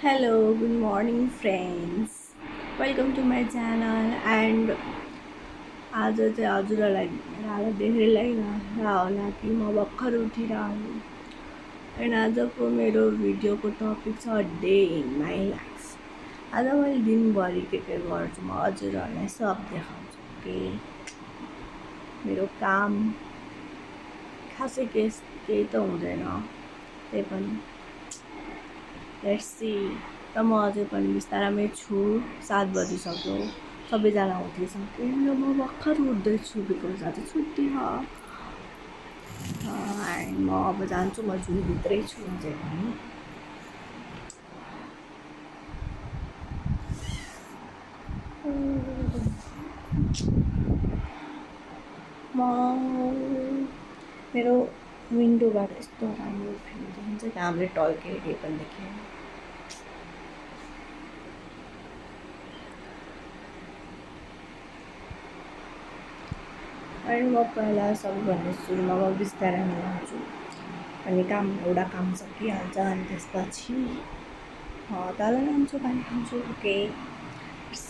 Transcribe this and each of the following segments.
Hello, good morning, friends. Welcome to my channel. And आज चाहिँ हजुरहरूलाई हालत धेरै लागिरहेको होला कि म भर्खर उठिरहेको एन्ड आजको मेरो भिडियोको टपिक छ डे इन माई लाइफ। आज मैले दिनभरि के गर्छु म हजुरहरूलाई सब देखाउँछु कि मेरो काम खासै केही त हुँदैन, त्यही पनि लेट्स सी। र म अझै पनि बिस्तारामै छु, 7 बजिसक्यो, सबैजना उठिसक्यो र म भर्खर उठ्दैछु बिकज आज छुट्टी छ। एन्ड म अब जान्छु, म जुनभित्रै छु अझै पनि। म मेरो विन्डोबाट यस्तो राम्रो भ्यू देखिन्छ कि हामीले टल्केर केही पनि देखिएन। अनि म पहिला सबैभन्दा सुरुमा म बिस्तारै मिलाउँछु, अनि एउटा काम सकिहाल्छ अनि त्यसपछि तल जान्छु, पानी खान्छु। ओके,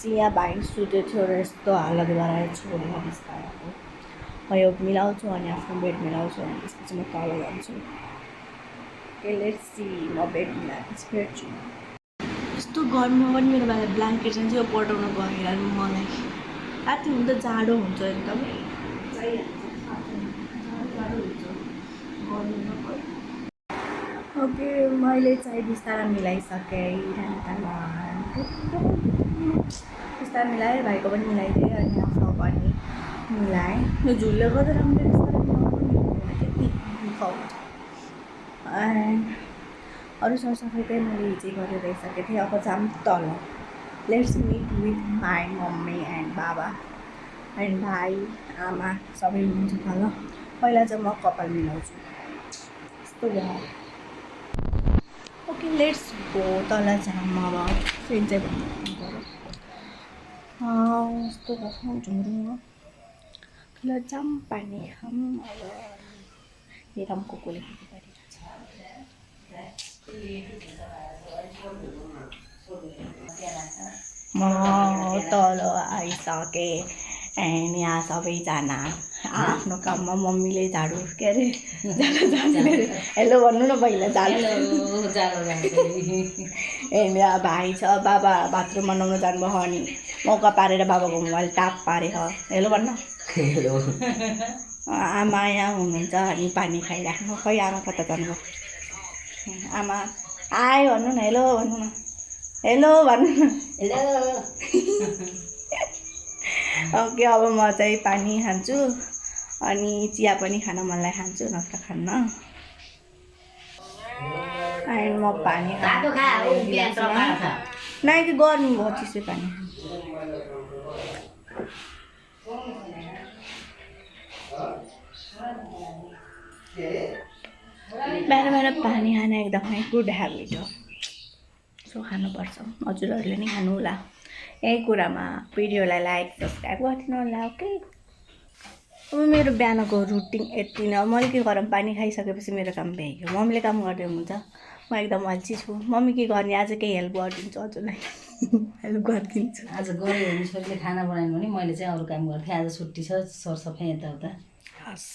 यहाँ भाइ सुतेको थियो र यस्तो हालत गराएर छोडेर बिस्ताराको म यो मिलाउँछु अनि आफ्नो बेड मिलाउँछु अनि त्यसपछि म तल जान्छु। ओके लेट्स सी, म बेड मिलाएपछि भेट्छु। यस्तो गर्मीमा पनि मेरो भाइ ब्ल्याङ्केट चाहिँ यो पटाउन गएर मलाई राति हुँदा जाडो हुन्छ एकदमै। ओके, मैले चाहिँ बिस्तारा मिलाइसकेँ, बिस्तारा मिलाएँ, भाइको पनि मिलाइदिएँ अनि आफ्नो पनि मिलाएँ। यो झुलले गर्दा राम्ररी बिस्तारा मिलाउनु त्यति दुखाउँछ। एन्ड अरू सरसफाइ चाहिँ मैले हिजै गरेर आइसकेको थिएँ। अब जाऊँ तल। Let's meet with my mummy and बाबा एन्ड भाइ आमा सबै हुनुहुन्छ तल। पहिला चाहिँ म कपाल मिलाउँछु, यस्तो भयो। ओके लेट्स गो, तल जाऊँ। अब फेरि चाहिँ भन्नु पऱ्यो यस्तो गर्छौँ झुम्रो तल जाऊँ, पानी खाऊँ। अब हेरौँ को के गरिरहेछ। म तल आइसकेँ एन्ड यहाँ सबैजना आफ्नो काममा। मम्मीले झाडु के अरे हेलो भन्नु न पहिला, एन्ड यहाँ भाइ छ, बाबा बाथरुममा नुहाउन जानुभयो अनि मौका पारेर बाबाको मोबाइल ट्याप पारेर हेलो भन्न। आमा यहाँ हुनुहुन्छ अनि पानी खाइराख्नु। खै आमा कता जानुभयो? आमा आयो भन्नु न, हेलो भन्नु न, हेलो भन्नु न, हेलो। ओके, अब म चाहिँ पानी खान्छु अनि चिया पनि खान मनलाई खान्छु, नत्र खान्न। एन्ड म पानी नै कि गर्मी भयो चिसो पानी। बिहान बिहान पानी खान एकदमै गुड ह्याबिट हो, सो खानुपर्छ। हजुरहरूले नि खानु होला। यही कुरामा भिडियोलाई लाइक सब्सक्राइब गरिदिनु होला। ओके, अब मेरो बिहानको रुटिन यति नै हो। मैले के गरौँ, पानी खाइसकेपछि मेरो काम भ्याइयो। मम्मीले काम गर्दै हुन्छ, म एकदम अल्छी छु। मम्मी के गर्ने, आज केही हेल्प गरिदिन्छु हजुरलाई। हेल्प गरिदिन्छु। आज गऱ्यो भने छोरीले खाना बनाएन भने मैले चाहिँ अरू काम गर्थेँ। आज छुट्टी छ, सरसफाइ यताउता। हस्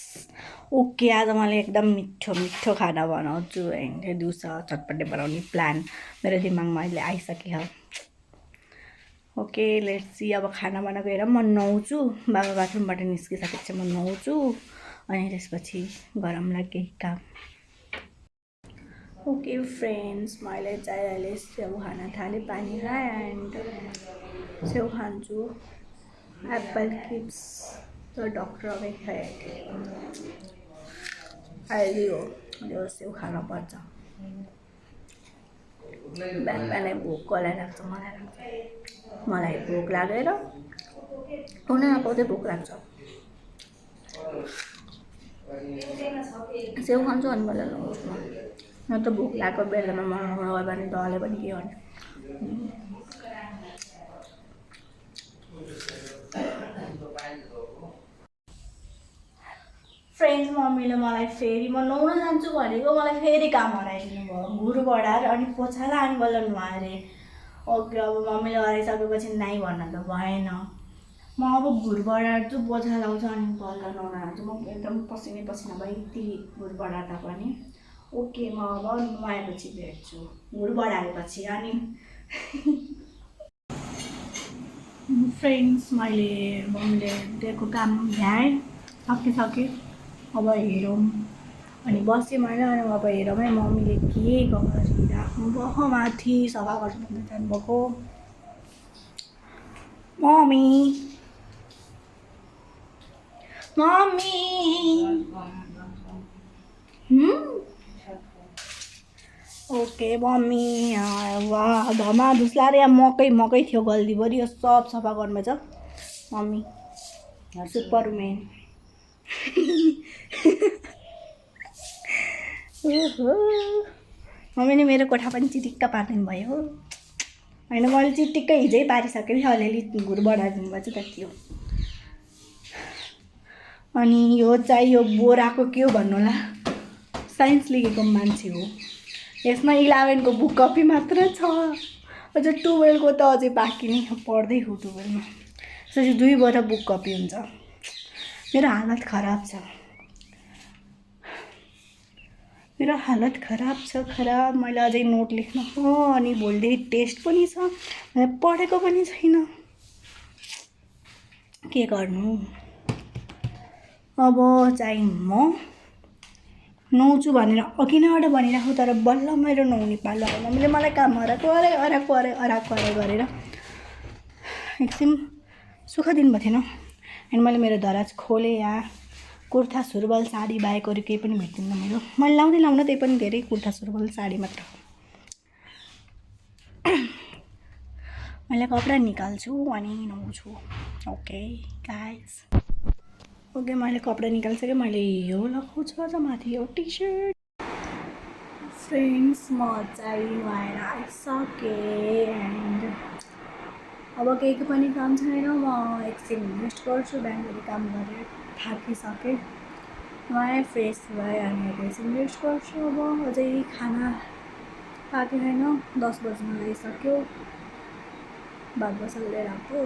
ओके, आज मैले एकदम मिठो मिठो खाना बनाउँछु होइन। दिउँसो चटपटे बनाउने प्लान मेरो दिमागमा अहिले आइसक्यो। ओके लेट्स सी, अब खाना बनाएको हेर। म नुहाउँछु, बाबा बाथरुमबाट निस्किसकेपछि म नुहाउँछु अनि त्यसपछि गरौँला केही काम। ओके फ्रेन्ड्स, मैले चाहिँ अहिले स्याउ खान थालेँ, पानी खाएँ एन्ड स्याउ खान्छु। एप्पल किप्स त डक्टरमै खाएँ, अहिले हो यो स्याउ खानुपर्छ। बिहान बिहानै भोक कसलाई लाग्छ, मलाई लाग्छ। मलाई भोक लागेर हुनै नपाउँदै भोक लाग्छ। स्याउ खान्छु अनि मलाई नुहाउँछु। न त भोक लागेको बेलामा मलाई गयो भने दले पनि के गर्ने। फ्रेन्ड्स मम्मीले मलाई फेरि म नुहाउन जान्छु भनेको मलाई फेरि काम हराइदिनु भयो। घुर बढाएर अनि पोछा लानु बल्ल नुहाएँ अरे। ओके अब मम्मीले हराइसकेपछि नाइ भन्न त भएन। म अब घुर बढार्छु, पोछा लाउँछु अनि बल्ल नुहाउन जान्छु। म एकदम पसिनै पसिना भयो यति घुर बढार्दा पनि। ओके म अब नुहाएपछि भेट्छु, घुर बढाएपछि। अनि फ्रेन्ड्स मैले मम्मीले दिएको काम भ्याएँ, सकिसकेँ। अब हेरौँ अनि बसेँ मैले। अनि अब हेरौँ है मम्मीले के गरिराख्नु भयो, माथि सफा गर्नु जानुभएको। मम्मी ओके मम्मी वाह धमा धुस्ला रे मकै थियो गल्दीभरि, यो सब सफा गर्नुपर्छ मम्मी। Super women. मम्मीले मेरो कोठा पनि चिटिक्क पारिदिनु भयो होइन। मैले चिटिक्कै हिजै पारिसकेँ, अलिअलि घुर बढाइदिनु भएछ त्यति हो। अनि यो चाहिँ यो बोराको के हो भन्नु होला, साइन्स लिएको मान्छे हो। यसमा 11 को बुक कपी मात्र छ, अझ 12 को त अझै बाँकी नै पढ्दै हो। 12 मा त्यसपछि 2 बुक कपी हुन्छ। मेरो हालत खराब छ, मेरो हालत खराब छ खराब। मैले अझै नोट लेख्न अनि भोलिदेखि टेस्ट पनि छ, मैले पढेको पनि छैन, के गर्नु। अब चाहिँ म नुहाउँछु भनेर अघिनाबाट भनिराखेको, तर बल्ल मेरो नुहाउने पालो आयो। मम्मीले मलाई काम हराएको गरेर एकछिन सुख दिनुभएको थिएन। अनि मैले मेरो दराज खोलेँ, यहाँ कुर्ता सुरुवाल साडी बाहेक अरू केही पनि भेट्दिनँ मेरो। मैले लाउँदै त्यही पनि धेरै कुर्ता सुरुवाल साडी मात्र। मैले कपडा निकाल्छु अनि नुहाउँछु। ओके गाइस, ओके मैले कपडा निकालिसकेँ। मैले यो लगाउँछु अझ माथि यो टी सर्ट। फ्रेन्ड्स म चाहिँ नुहाएर आइसकेँ एन्ड अब केही पनि काम छैन। म एकछिन रेस्ट गर्छु, बिहानभरि काम गरेर थाकिसकेँ। नुहाएँ, फ्रेस भएँ अनि एकछिन रेस्ट गर्छु। अब अझै खाना पाकेको छैन, 10 बज्न आइसक्यो। भात बसाल्दै राख्छु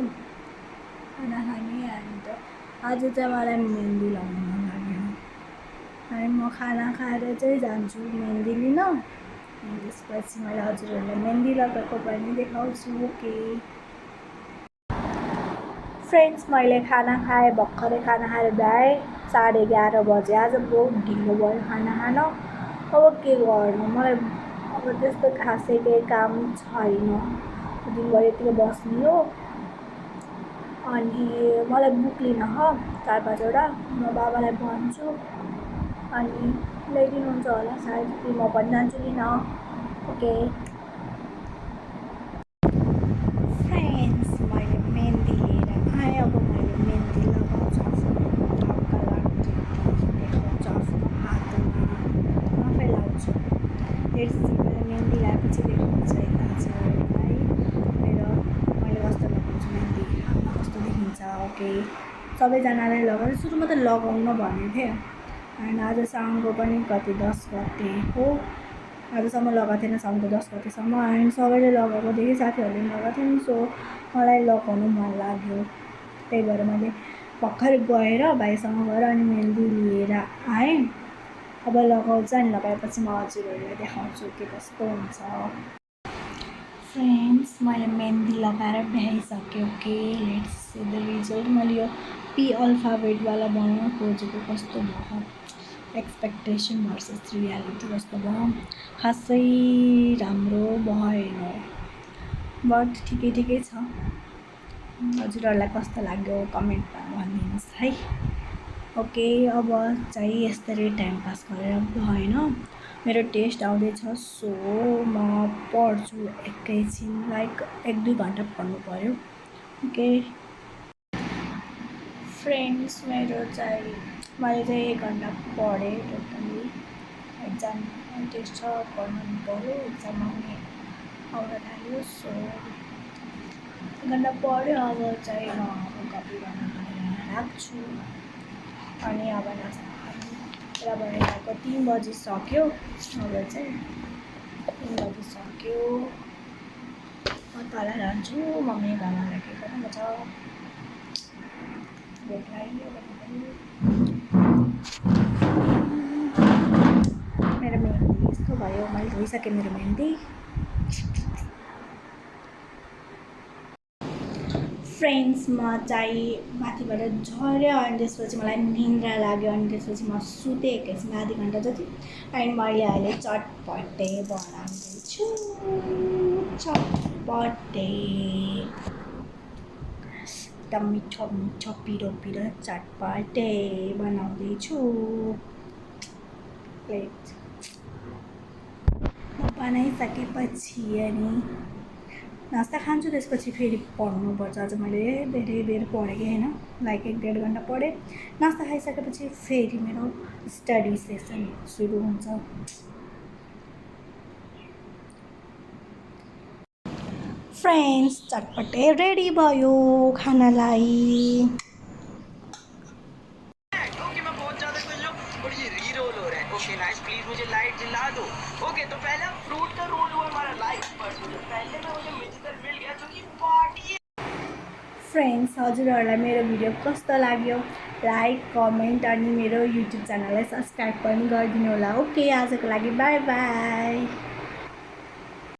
खाना खाने। अन्त आज चाहिँ मलाई मेहन्दी लगाउनु मन लाग्यो अनि म खाना खाएर चाहिँ जान्छु मेहन्दी लिन। अनि त्यसपछि मैले हजुरहरूलाई मेहन्दी लगाएको पनि देखाउँछु। ओके फ्रेन्ड्स मैले खाना खाएँ, भर्खरै खाना खाएर भ्याएँ। 11:30 बजे। आज बहुत ढिलो भयो खाना खान। अब के गर्नु, मलाई अब त्यस्तो खासै केही काम छैन, दिनभरि यतिकै बस्ने हो। अनि मलाई बुक लिन 4-5 वटा, म बाबालाई भन्छु अनि ल्याइदिनुहुन्छ होला सायद, कि म पनि जान्छु लिन। ओके फ्रेन्ड्स मैले मेहन्दी लिएर आएँ। अब मैले मेहन्दी लगाउँछु, हल्का लाग्छ देखाउँछु आफ्नो हातमा, आफै लाउँछु। मैले मेहन्दी लगाएपछि देखाउँछु यता हजुरहरूलाई मेरो मैले कस्तो लगाउँछु मेहन्दी, हातमा कस्तो देखिन्छ। ओके सबैजनालाई लगाएर सुरुमा त लगाउन भनेको थिएँ। अनि आज साउनको पनि कति 10 गते हो, आजसम्म लगाएको थिएन साउनको 10 गतेसम्म। अनि सबैले लगाएको देखेँ, साथीहरूले लगाएको थिएँ, सो मलाई लगाउनु मन लाग्यो। त्यही भएर मैले भर्खर गएर भाइसँग गएर अनि मेहन्दी लिएर आएँ। अब लगाउँछ अनि लगाएपछि म हजुरहरूलाई देखाउँछु के कस्तो हुन्छ। फ्रेन्ड्स मैले मेहन्दी लगाएर भ्याइसकेँ। Okay let's see the result. मैले यो पी अल्फाबेटवाला बनाउन खोजेको कस्तो भयो, एक्सपेक्टेसन भर्सेस रियालिटी कस्तो भयो, खासै राम्रो भएन, बट ठिकै छ। हजुरहरूलाई कस्तो लाग्यो कमेन्टमा भनिदिनुहोस् है। ओके अब चाहिँ यस्तरी टाइम पास गरेर भएन, मेरो टेस्ट आउँदैछ, सो म पढ्छु एकैछिन, लाइक 1-2 घन्टा पढ्नु पऱ्यो। ओके फ्रेन्ड्स मैले चाहिँ 1 घन्टा पढेँ टोटली। एक्जाम टेस्ट छ, पढ्नु पऱ्यो, एक्जाम आउन थाल्यो, सो 1 घन्टा पढ्यो। अब चाहिँ म कपी बनाएर राख्छु अनि अब नास्ता र भएको 3 बजिसक्यो। अब चाहिँ 3 बजिसक्यो। म तल जान्छु, मम्मी घरमा के गर्नु छ। भोक लाग्यो मेरो मेहन्दी यस्तो भयो। मैले धोइसकेँ मेरो मेहन्दी। फ्रेन्ड्स, म चाहिँ माथिबाट झऱ्यो अनि त्यसपछि मलाई निन्द्रा लाग्यो अनि त्यसपछि म सुतेँ एकैछिन आधी घन्टा जति। अनि मैले अहिले चटपटे बनाउँदैछु। चटपटे एकदम मिठो मिठो पिरो पिरो चटपटे बनाउँदैछु। प्लेट बनाइसकेपछि अनि नास्ता खान्छु, त्यसपछि फेरि पढ्नुपर्छ। आज मैले धेरै बेर पढेँ कि होइन, लाइक 1-1.5 घन्टा पढेँ। नास्ता खाइसकेपछि फेरि मेरो स्टडी सेसन सुरु हुन्छ। फ्रेन्ड्स, चटपटे रेडी भयो खानालाई। ओके नाइस, प्लीज मुझे लाइट दिला दो। ओके तो पहला फ्रूट का रोल हुआ हमारा लाइट पर पहले में मुझे मिजिटर मिल गया जो कि पार्टी। फ्रेन्ड्स, हजुरहरूलाई मेरो भिडियो कस्तो लाग्यो लाइक कमेन्ट अनि मेरो युट्युब च्यानललाई सब्सक्राइब पनि गरिदिनु होला। ओके, आजको लागि बाई बाई।